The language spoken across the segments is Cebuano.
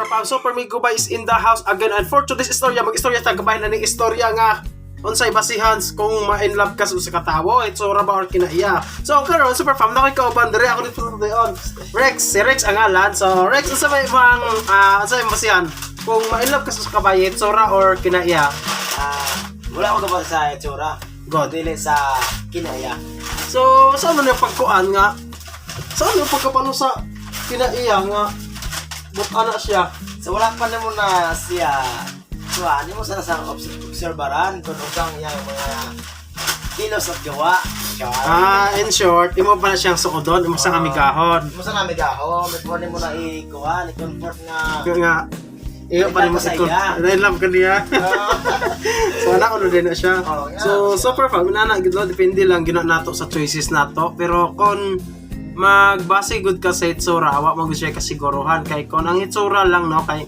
Fam? Super Migo is in the house again, and for today's istorya, mag-istorya ta gabay na ning istorya nga unsay basihan kung ma-in love ka sa usa ka tawo, itsura ba or kinaiya. So karon, Super Fam, na koy kauban diri ako dito sa on. Rex, si Rex ang ngalan. So Rex, unsa may mga unsa may basihan kung ma-in love ka sa usa ka babaye, itsura or kinaiya? Ah, wala ko gabasa sa itsura. God. Dili sa kinaya. So saan man yung pagkuan nga? Saan yung pagkapano sa kinaiya nga but ana siya? So wala pa namo na siya. So ani mo sana sa obserbaran kung usang iyang mga kilos at gawa. Char. Ah, in short, imo pa na siyang suodon, imo sa amigahon. Mo sa namigaho, before nimo na ikuha, i-comfort nga. Kaya nga, iyo pa nimo Sa ikon. iya. In love ka niya. So ana ko din na siya. Oo, nga. So super fam, nana gid lo, depende lang gina nato sa choices nato. Pero kung magbase gud ka sa itsura, wa man gud siya kasiguruhan kay kon ang itsura lang, no, kay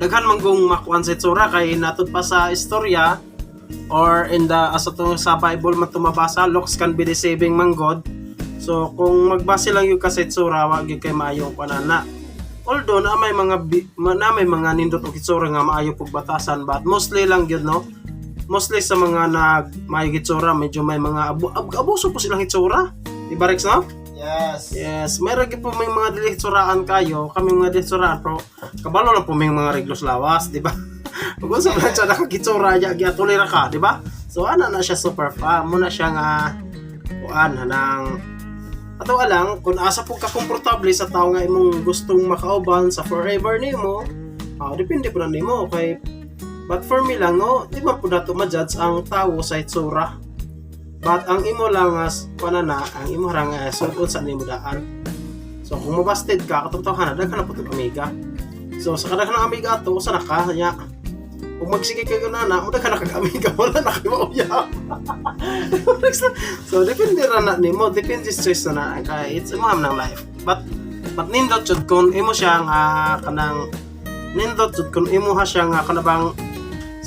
daghan man kung makuan sa itsura, kay natud pa sa istorya or in the asa to sa Bible man tumabasa, looks can be deceiving man god. So kung magbase lang yung ka sa itsura, wa gyud kay maayong kuanana. Although na may mga na may mga nindot og itsura nga maayo pug batasan, but mostly lang gyud, no, mostly sa mga nag maayo itsura, medyo may mga abuso po silang itsura, di ba, Rex, no? Yes. Yes, meron gyud po may mga dili itsuraan kayo, kami mga dili itsuraan, pero kabalo lang po may mga reglos lawas, di ba? Pag unsa man siya nakakitsura ya giatuloy ra ka, di ba? So ana na siya, super fa, mo na siya nga kuan hanang ato lang kung asa po ka komportable sa tao nga imong gustong makauban sa forever nimo, depende po na nimo kay but for me lang, no, di man po nato ma-judge ang tao sa itsura. But ang imo lang as panana, ang imo ra nga sugod sa nimo daan. So kung mabasted ka, katong tawhana, daghan na po itong amiga. So sa kadaghan ng amiga ato, usa na ka nya. Kung magsige kay na, mo daghan na kag amiga, wala na kay mauyab. So depende ra na nimo, depende sa choice na na kay it's imo ng life. But nindot jud kung imo siyang kanang nindot jud kung imo ha siya nga kanabang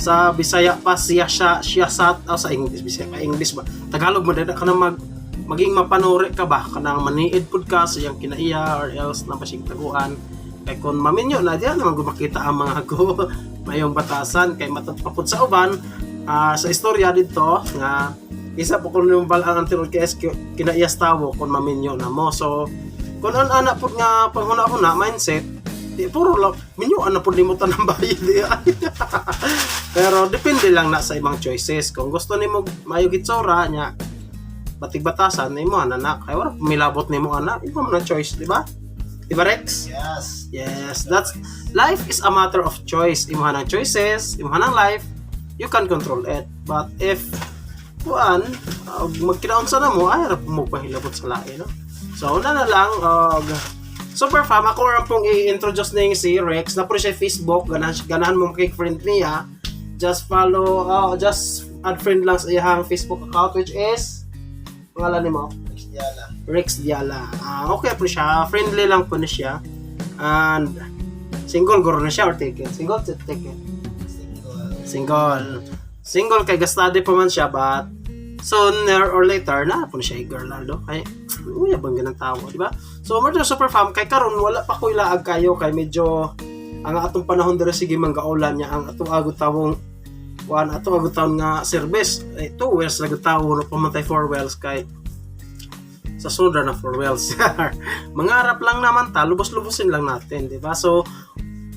sa Bisaya pa siya siya siya sa oh, sa English, Bisaya pa, English ba, Tagalog mo dada kanang mag maging mapanuri ka ba, kanang maniid pud ka sa iyang kinaiya or else na basig taguan, kay kung maminyo na diyan naman makita ang mga go mayong batasan, kay matod pa pud sa uban, sa istorya dito nga isa po kung yung balaan ang tinuod kay SQ kinaiyas tawo kung maminyo na mo. So kung an ana pud nga panghuna-huna, mindset, di puro lang minyo ana pud nimo tanang bayad di ay. Pero depende lang na sa imong choices. Kung gusto nimo maayo gitsura nya batig batasan nimo ana na, kay wala milabot nimo ana, imo man na choice, di ba? Di ba, Rex? Yes. Yes, that's life is a matter of choice. Imo ng choices, imo ng life, you can control it. But if kuan, magkinaunsa na mo, ay ra mo pahilabot sa lain, no? So una na lang og super fam, ako ra pong i-introduce ning si Rex na po siya Facebook, ganahan ganahan mo makik-friend niya. Just follow, just add friend lang sa iyang Facebook account, which is pangalan nimo? Rex Diala. Rex Diala. Ah, okay po siya. Friendly lang po na siya. And single guro na siya or taken? Single or taken? Single. Single. Single kay ga-study pa man siya, but sooner or later na po na siya girl lalo kay uya bang ganang tao, di ba? So mo super fam, kay karon wala pa ko ilaag kayo kay medyo ang atong panahon diri sige manggaulan niya ang atong agud tawong kuan, atong agud tawon nga service eh, 2 wheels na gud tawo no pamatay 4 wheels, kay sa sunod na 4 wheels. Mangarap lang naman ta, lubos-lubosin lang natin, di ba? So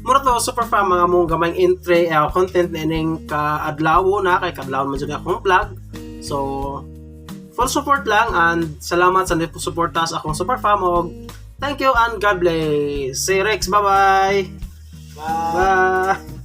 mura to, super fam, mga mong gamayng entry content na ining kaadlaw na kay kaadlaw man jud akong vlog. So full support lang and salamat sa suporta sa akong super fam og thank you and God bless. Si Rex, bye-bye. Bye. Bye.